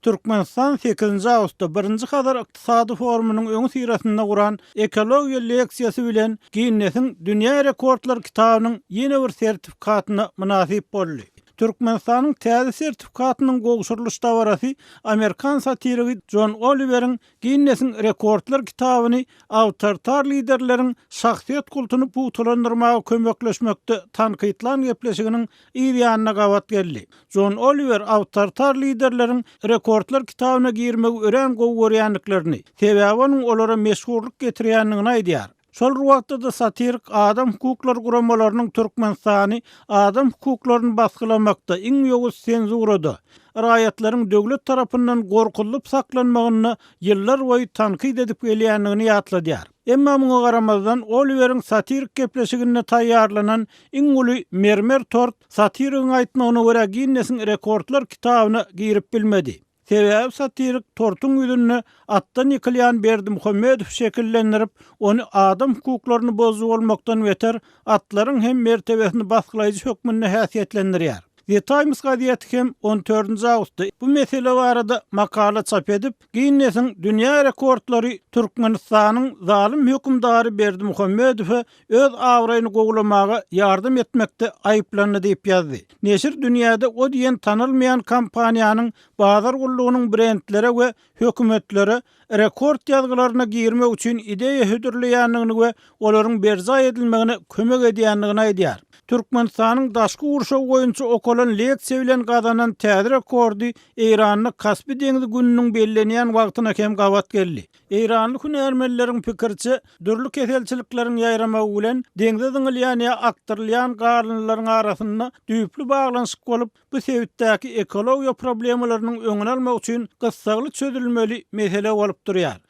Türkmenistan sekizinji awgustda birinji Hazar ykdysady forumynyň öňüsyrasynda guran ekologiýa leksiýasy bilen Ginnesiň dünýä rekordlar kitabynyň ýene bir sertifikatyna mynasyp boldy. Türkmenistanyň täze sertifikatynyň gowşurylyş dabarasy amerikan satirigi Jon Oliweriň Ginnesiň rekordlar kitabyny awtoritar liderleriň şahsyýet kultuny pugtalandyrmaga kömekleşmekde tankytlan gepleşiginiň yz ýanyna gabat geldi. Jon Oliwer awtoritar liderleriň rekordlar kitabyna girmegi örän gowy görýändiklerini, sebäbi onuň olara meşhurlyk getirýändigini aýdýar. Şol bir wagtda-da satirik adam hukuklary guramalarynyň Türkmenistany adam hukuklaryny basgylamakda, iň ýowuz senzurada, raýatlaryň döwlet tarapyndan gorkuzylyp saklanmagynda ýyllarboýy tankyt edip gelýändigini ýatladýar. Emma muňa garamazdan, Oliweriň satirik gepleşiginde taýýarlanan iň uly mermer tort satirigiň aýtmagyna görä Ginnesiň rekordlar kitabyna girip bilmedi. Sebäbi satirik tortuň ýüzünde atdan ýykylýan Berdimuhamedowy şekillendirip, ony adam hukuklaryny bozujy bolmakdan beter, atlaryň hem mertebesini basgylaýjy hökmünde häsiýetlendirýär. The Times gazeti hem on dördünji awgustda bu mesele barada makala çap edip, Ginnesiň dünýä rekordlary Türkmenistanyň zalym hökümdary Berdimuhamedowy öz abraýyny gowulamaga ýardam etmekde aýyplandy diýip ýazdy. Neşir dünýäde o diýen tanalmaýan kompaniýanyň bazar gullugynyň brendlere we hökümetlere rekord ýazgylaryna girmek üçin ideýa hödürleýändigini we olaryň berjaý edilmegine kömek edýändigini aýdýar. Türkmenistanyň daşky gurşaw boýunça okalan leksiýa bilen gazanan täze rekordy Eýranda Kaspi deňzi gününiň bellenýän wagtyna hem gabat geldi. Eýranly hünärmenleriň pikiriçe, dürli keselçilikleriň ýaýramagy bilen deňze zyňylýan ýa akdyrylýan galyndylaryň arasynda düýpli baglanyşyk bolup, bu sebitdäki ekologiýa problemalarynyň öňüni almak üçin gyssagly çözülmeli mesele bolup durýar.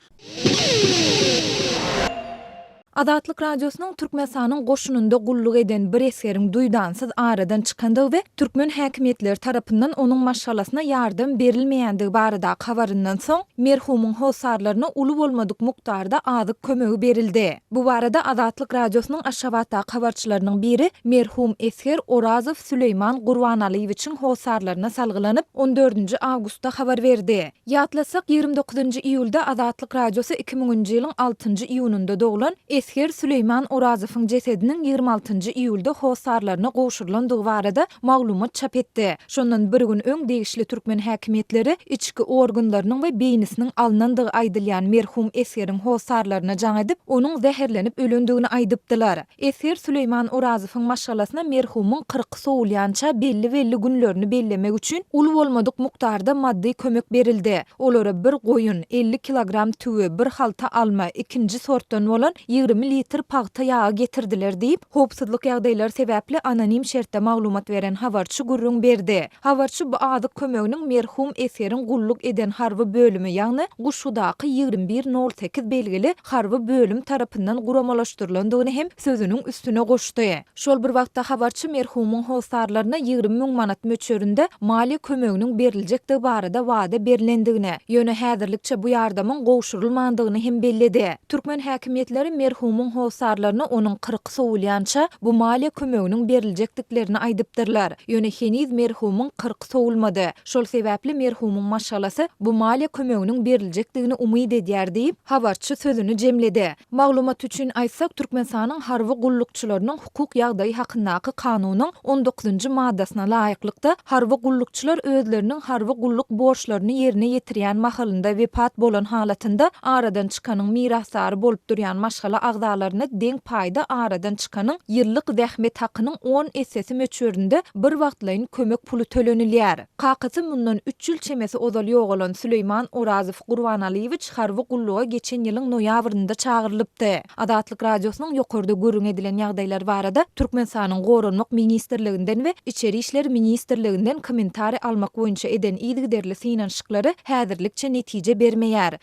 Azatlyk Radiosynyň Türkmenistanyň goşunynda gulluk eden bir esgeriň duýdansyz aradan çykandygy we türkmen häkimiýetleri tarapyndan onuň maşgalasyna ýardam berilmeýändigi baradaky habaryndan soň, merhumyň hossarlaryna uly bolmadyk mukdarda azyk kömegi berildi. Bu barada Azatlyk Radiosynyň Aşgabatdaky habarçylarynyň biri merhum esger Orazow Süleýman Gurbanalyýewiçiň hossarlaryna salgylanyp, on dördünji awgustda habar berdi. Ýatlatsak, 29-njy iýulda Azatlyk Radiosy iki müňünji ýylyň altynjy iýunynda doglan esger Süleýman Orazowyň jesediniň 26-njy iýulda hossarlaryna gowşurylandygy barada maglumat çap etdi. Şondan bir gün öň degişli türkmen häkimiýetleri içki organlarynyň we beýnisiniň alnandygy aýdylýan merhum esgeriň hossarlaryna jaň edip, onuň zäherlenip ölendigini aýdypdylar. Esger Süleýman Orazowyň maşgalasyna merhumyň kyrky sowulýança belli-belli günlerini bellemek üçin uly bolmadyk mukdarda maddy kömek berildi. Olara bir goýun, 50 kilogram tüwi, bir halta alma, ikinji sortdan bolan 20 litr pagta ýagy getirdiler diýip, howpsuzlyk ýagdaýlary sebäpli anonim şertde maglumat beren habarçy gürrüň berdi. Habarçy bu azyk kömeginiň merhum esgeriň gulluk eden harby bölümi, ýagny Guşgudaky 21 nol sekiz belgili harby bölüm tarapyndan guramalaşdyrylandygyny hem sözüniň üstüne goşdy. Şol bir wagtda habarçy merhumyň hossarlaryna 20 müň manat möçberinde maliýe kömeginiň beriljekdigi barada wada berlendigini, ýöne häzirlikçe bu ýardamyň gowşurylmandygyny hem belledi. Türkmen häkimiýetleri merhumyň hossarlaryna onuň kyrky sowulýança bu maliýe kömeginiň beriljekdiklerini aýdypdyrlar. Ýöne heniz merhumyň kyrky sowulmady. Şol sebäpli merhumyň maşgalasy bu maliýe kömeginiň beriljekdigini umyt edýär diýip, habarçy sözüni jemledi. Maglumat üçin aýtsak, Türkmenistanyň harby gullukçylarynyň hukuk ýagdaýy hakyndaky Kanunyň on dokuzynjy maddasyna laýyklykda, harby gullukçylar özleriniň harby gulluk borçlaryny ýerine ýetirýän mahalynda wepat bolan halatynda aradan çykanyň mirasdary bolup durýan maşgala agzalaryna deň paýda aradan çykanyň ýyllyk zähmet hakynyň on essesi möçberinde birwagtlaýyn kömek puly tölenilýär. Kakasy mundan üç ýyl çemesi ozal ýogalan Süleýman Orazow Gurbanalyýewiç harby gulluga geçen ýylyň noýabrynda çagyrylypdy. Azatlyk Radiosynyň ýokarda gürrüň edilen ýagdaýlar barada Türkmenistanyň Goranmak ministrliginden we Içeri işler ministrliginden kommentariý almak boýunça eden yzygiderli synanyşyklary häzirlikçe netije bermeýär.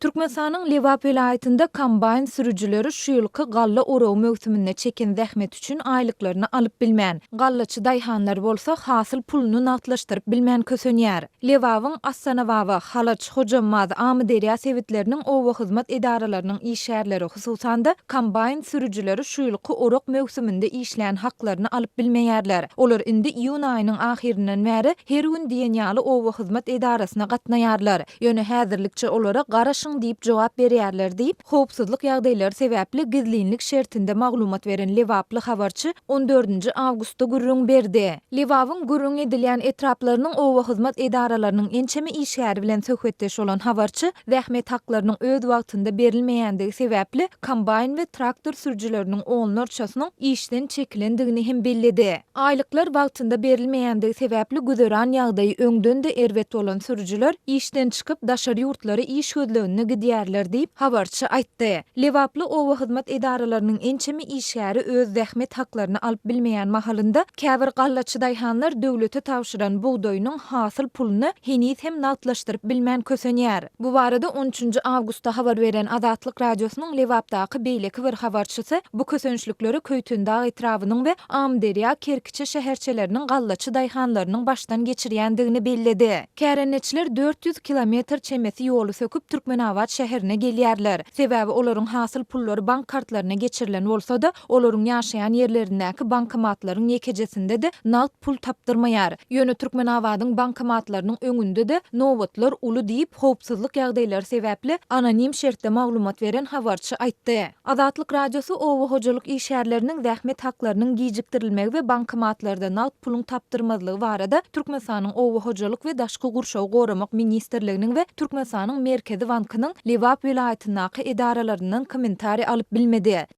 Türkmenistanyň Lebap welaýatynda kombaýn sürüjileri şu ýylky galla oragy möwsüminde çeken zähmeti üçin aýlyklaryny alyp bilmän, gallaçy daýhanlar bolsa hasyl puluny nagtlaşdyryp bilmän kösenýär. Lebabyň Astanababa, Halaç, Hojambaz, Amyderýa sebitleriniň oba hyzmat edaralarynyň işgärleri, hususan-da, kombaýn sürüjileri şu ýylky orak möwsüminde işlän haklaryny alyp bilmeýärler. Olar indi iýun aýynyň ahyryndan bäri her gün diýen ýaly oba hyzmat edarasyna gatnaýarlar. Ýöne häzirlikçe olara garaşyň diýip jogap berýärler diýip, howpsuzlyk ýagdaýlary sebäpli gizlinlik şertinde maglumat beren lebaply habarçy on dördünji awgustda gürrüň berdi. Lebabyň gürrüň edilýän etraplarynyň oba hyzmat edaralarynyň ençeme işgäri bilen söhbetdeş bolan habarçy zähmet haklarynyň öz wagtynda berilmeýändigi sebäpli kombaýn we traktor sürüjileriniň onlarçasynyň işden çekilendigini hem belledi. Aýlyklar wagtynda berilmeýändigi sebäpli güzeran ýagdaýy öňden-de erbet bolan sürüjiler işden çykyp, daşary ýurtlara iş gözleginde gidýärler diýip, habarçy aýtdy. Lebaply oba hyzmat edaralarynyň ençeme işgäri öz zähmet haklaryny alyp bilmeýän mahalynda, käbir gallaçy daýhanlar döwlete tabşyran bugdaýynyň hasyl puluny heniz hem nagtlaşdyryp bilmän kösenýär. Bu barada on üçünji awgustda habar beren Azatlyk Radiosynyň Lebapdaky beýleki bir habarçysy bu kösençlikleri Köýtendag etrabynyň we Amyderýa, Kerkiçe şäherçeleriniň gallaçy daýhanlarynyň başdan geçirýändigini belledi. Kärendeçiler 400 kilometr çemesi ýoly söküp Türkmenabat şäherine gelýärler. Sebäbi olaryň hasyl pullary bank kartlaryna geçirilen bolsa-da, olaryň ýaşaýan ýerlerindäki bankomatlaryň ýekejesinde-de nagt pul tapdyrmaýar. Ýöne Türkmenabadyň bankomatlarynyň öňünde-de nobatlar uly diýip, howpsuzlyk ýagdaýlary sebäpli anonim şertde maglumat beren habarçy aýtdy. Azatlyk Radiosy oba hojalyk işgärleriniň zähmet haklarynyň gijikdirilmegi we bankomatlarda nagt puluň tapdyrmazlygy barada Türkmenistanyň Oba hojalyk we daşky gurşawy goramak ministrliginiň we Türkmenistanyň Merkezi bankynyň Lebap welaýatyndaky edaralaryndan kommentariý alyp bilmedi.